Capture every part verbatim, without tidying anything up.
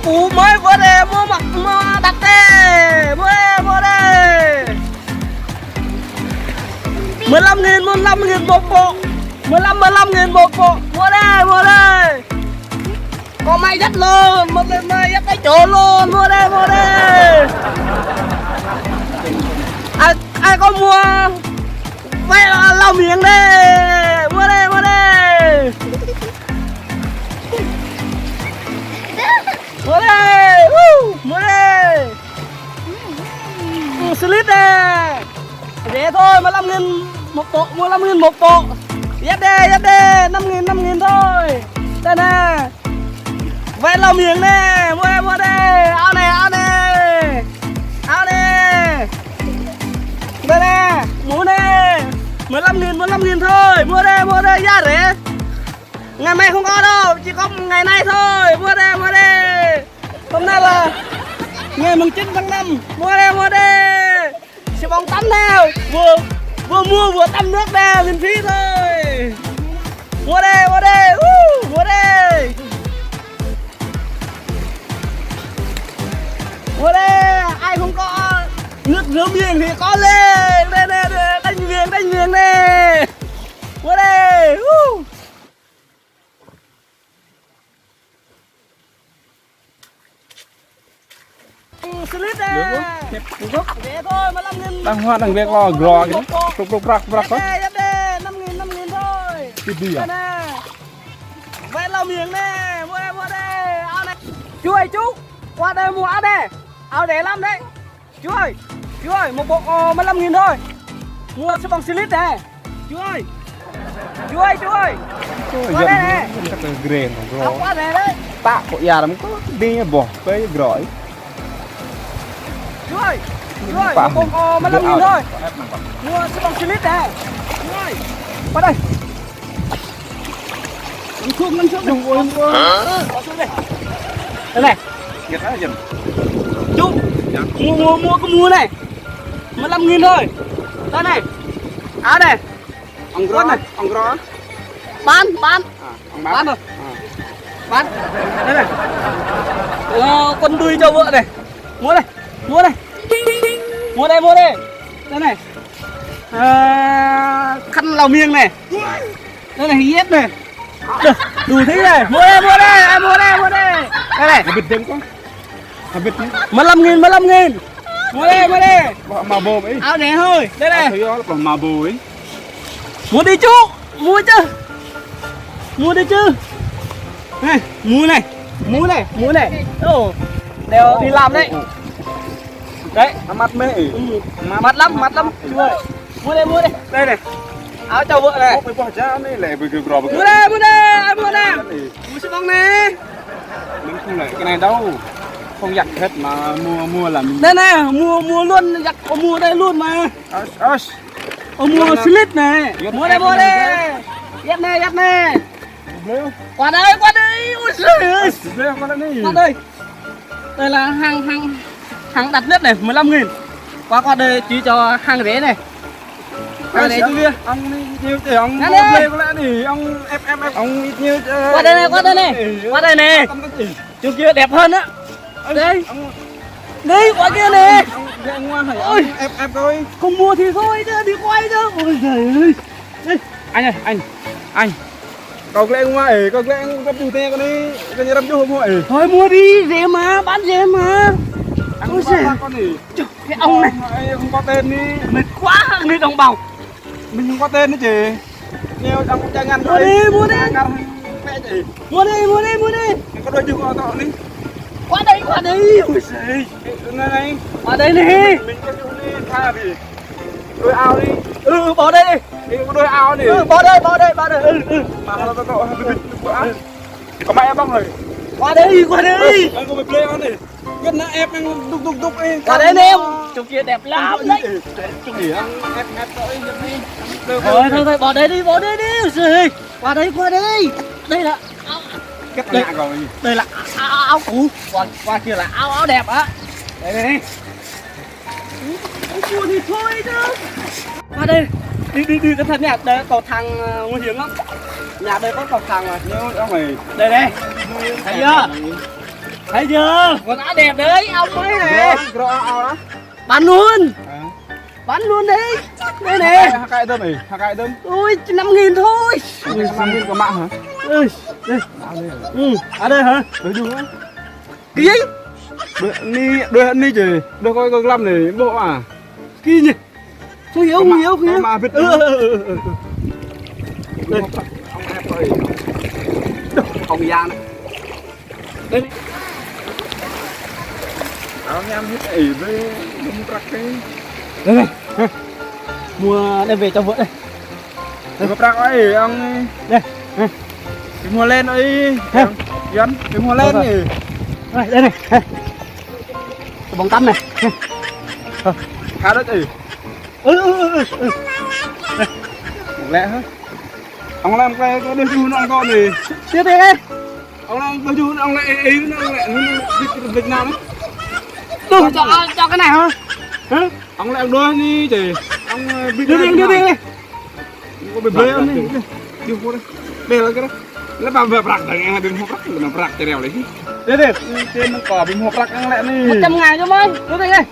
Ơ, mua mơi, mua đê, mua mă, mua đăt đê. Mua đê, mua đê. Mười lăm nghìn, mười lăm nghìn một bộ. Mười lăm, mười lăm nghìn một bộ. Mua đê, mua đê. Có máy dắt luôn, một lượt máy dắt tại chỗ luôn. Mua đê, mua đê. Ai, ai có mua? Vay lau miệng đê. Mua đê, mua đê. Mua đê. Woo, mua đê. Ừ, slip đê. Rẻ thôi, mười lăm nghìn một bộ, mười lăm nghìn một bộ. Dắt đê, dắt đê, năm nghìn, năm nghìn thôi. Đây nè. Vay lau miệng nè, mua đê, mua đê. Áo nè, áo nè. Áo nè. Đây nè, mũ nè. Mười lăm nghìn, mười lăm nghìn thôi. Mua đê, mua đê, giá rẻ. Ngày mai không có đâu, chỉ có ngày nay thôi. Mua đê, mua đê. Hôm nay là ngày mùng chín tháng năm. Mua đê, mua đê. Xà bông tắm nào. Vừa, vừa mua vừa tắm nước đê, miễn phí thôi. Mua đê, mua đê. Woo, mua đê. Mua đê, ai không có nước rửa miệng thì có lên. Đây, đây, đây, đánh miệng, đánh miệng nè. Mua đê. Woo. Slip đê. Rẻ thôi, mười lăm nghìn. Đang hoa đang việc lo gro kìa. Một bộ. Pruk, pruk, prak, prak, prak. Dắt đê, dắt đê, năm nghìn, năm nghìn thôi. Cái gì à? Đây nè. Vay lau miệng nè, mua đê, mua đê. Áo này. Chú ơi, chú, qua đây mua áo đê. Áo rẻ lắm đấy. Chú ơi, chú ơi, một bộ, ờ, mười lăm nghìn thôi. Mua xà bông xì lít này. Chú ơi. Chú ơi, chú ơi. Ôi, qua đây này. Áo qua đây đấy. Tă kơ ia lăm kơ đing boh, pơi groi. Chú ơi, chú ơi, một bộ, ờ, mười lăm nghìn thôi. Mua xà bông xì lít này. Chú ơi. Qua đây. Lăng suông, lăng suông. Hả? Đây này. Kiệt hả, Jim? Chú, mua, mua, mua, có mua này. Mười lăm nghìn thôi. Đây này. Áo này. Ông Gro, quần này. Ông Gro. Bán, bán. À, ông bán. Bán rồi. À. Bán. Đây này. Ờ, quần đùi cho vợ này. Mua này. Mua này. Mua đây, mua đây. Đây này. Ờ, khăn lau miệng này. Đây này, dép này. Được, đủ thứ này. Mua đây, mua đây, ai mua đây, mua đây. Đây này. Habit đêm con. Habit. Mười lăm nghìn, mười lăm nghìn. Mua đây, mua đây. Bỏ mà bồ ấy. Áo này thôi. Đây này. Áo thấy đó, bỏ mà bồ ấy. Mua đi chú. Mua chứ. Mua đi chứ. Này, mua này. Mua này, mua này. Ồ, đều đi làm đấy. Đấy. Nó mát mẻ. Ừ. Mát lắm, mát lắm. Mua đây, mua đây. Đây này. Áo cho vợ này. Ôi, ôi, ôi, này, mua đây, mua đây, ai mua đây. Mua xà bông này. Mình không lấy cái này đâu. Không giặt hết mà mua, mua là mình. Đây này, mua, mua luôn, giặt có mua đây luôn mà. Ơ, ơ. Ơ, mua slip này. Mua đây, mua đây. Giặt này, giặt này. Qua đây, qua đây. Ui giời ơi. Qua đây. Đây là hàng, hàng, hàng đắt nhất này, mười lăm nghìn. Qua, qua đây chỉ cho hàng rẻ này. Hàng rẻ. Ông này nhiều tiền, ông mua dây có lẽ này, ông ép, ép, ép, ông ít nhiều. Qua đây này, qua đây này. Qua đây này. Chỗ kia đẹp hơn á. Đây. Đây, qua kia này. Ông ghé ngoài hả? Ôi. Ông ép, ép thôi. Không mua thì thôi chứ, đi quay chứ. Ôi giời ơi. Đây. Anh ơi, anh. Anh. Kâo glaĭ ngă, ơ, kâo glaĭ ngă răm juh tê kơ anai, kơ ñu răm juh hmâo, ơ. Thôi mua đi, rẻ mà, bán rẻ mà. Ăn. Ôi giời. Bác con đi. Chụp cái ông này. Ơ, không có tên đi. Mệt quá, người đồng bào. Mình không có tên nữa chứ. Nhiều ông cha ngăn. Mua đi, mua đi. Mua đi, mua đi, mua đi. Có đôi juh kơ tao đi. Qua đây, qua đây. Ôi giời. Ơ, này này. Qua đây này. Mình có juh đi, tha đi. Đôi ao đi. Ừ, bỏ đây đi. Đi, đôi ao đi. Ừ, bỏ đây, bỏ đây, bỏ đây. Ừ, ừ. Mà nó, nó, nó, nó, có mẹ bông rồi. Qua đây, qua đây. Ăn có bị play ăn đi. Biết nó ép ăn đục, đục, đục đi. Qua đây đi em. Chỗ kia đẹp lắm đấy. Ê, ê, ê, ép, ép thôi, ép đi. Thôi, thôi, thôi, bỏ đây đi, bỏ đây đi. Ui, qua đây, qua đây. Đây là áo. Cắt đây, ngã rồi. Đây là áo, áo, áo cũ. Qua, qua kia là áo, áo đẹp á. Đây, đây. Ủa, ủa, thì thôi chứ. Qua đây. Đi, đi, đi, cẩn thận nha. Đây, cầu thang, ờ, nguy hiểm lắm. Nhà đây có cầu thang mà. Nhớ ông này. Đây, đây. Thấy chưa? Hay chưa? Còn áo đẹp đấy, ông ấy này. Rồi, rồi, áo, áo đó. Bán luôn. Hả? Bán luôn đi. Đây này. Hai cái, hai cái đơm ấy, hai cái đơm. Ui, năm nghìn thôi. Năm nghìn có mã hả? Ừ, đây. Áo này. Ừ, ở đây hả? Được chưa? Ký. Đôi ni, đôi ni chứ. Đôi coi coi lăm này, bộ à. Ký nhỉ? Không hiểu, không hiểu, không hiểu. Mà biết. Ừ, ừ, ừ, ừ, ừ. Đây. Ông ép ơi. Ông già này. Đây. Ông em hết ấy với đúng trắc cái. Đây này. Hả? Mua đem về cho vợ đây. Mua trắc ấy ông. Đây. Hả? Đi mua len ấy. Hả? Dân, đi mua len. Rồi, rồi. Này, đây này. Hả? Cái bông tắm này. Hả? Khá đó chứ. Ừ, ừ, ừ, ừ, ừ. Lẹ hả? Ông làm cái, cái đôi chu nó ông con đi. Tiếp đi. Ông làm đôi chu ông lẹ, ê, ê, ông lẹ, nó, nó, vịt, vịt nào đấy? Đừng cho, cho cái này hả? Hả? Ông lẹ đôi đi chứ. Ông, ờ, vịt. Đưa đi, đưa đi. Có bị blơi không đi? Đi vô đây. Đây là cái đó. Lẽ bà, bà prăk, bà, bà, bà prăk, bà prăk, cái đèo đấy. Đây, đây. Trên nó có bị mua prăk ăn lẹ này. Một trăm ngàn cho mày. Đưa đi ngay.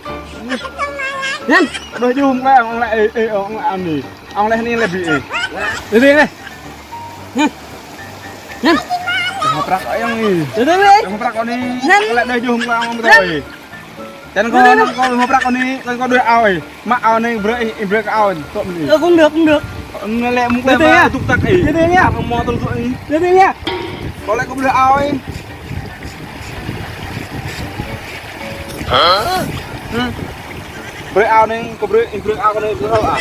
Nhắn. Đôi chu ông lẹ, ông lẹ, ê, ê, ông lẹ ăn đi. Ông lẹ ni lĕ ƀĭ ê. Đi đi đi. Hơ. Hơ. Hơprăk ơi ơi. Đi đi đi. Hơprăk ơi. Hơ. Lĕ đơi jum kơ ong ơi. Đi đi đi. Čăn kơ ong ơi hơprăk ơi. Kơ đơi ao ơi. Mă ao ơi brơi ơi, brơi kơ ao ơi. Tŏ mơ̆n ơi. Ờ, cũng được, cũng được. Lĕ mŭk lĕ mă tŭk tăk ơi. Đi đi nhá. Mă tŭk tăk ơi. Đi đi nhá. Kơ lĕ kơ brơi ao ơi. Hă? Hơ. Brơi ao anai, kơ brơi, brơi ao anai, brơi ao à.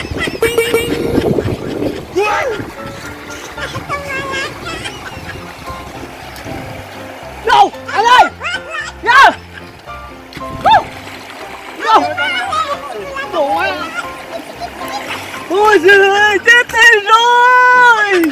Đâu, anh ơi. Dạ. Đâu. Đâu. Ôi giời ơi, chết tôi rồi.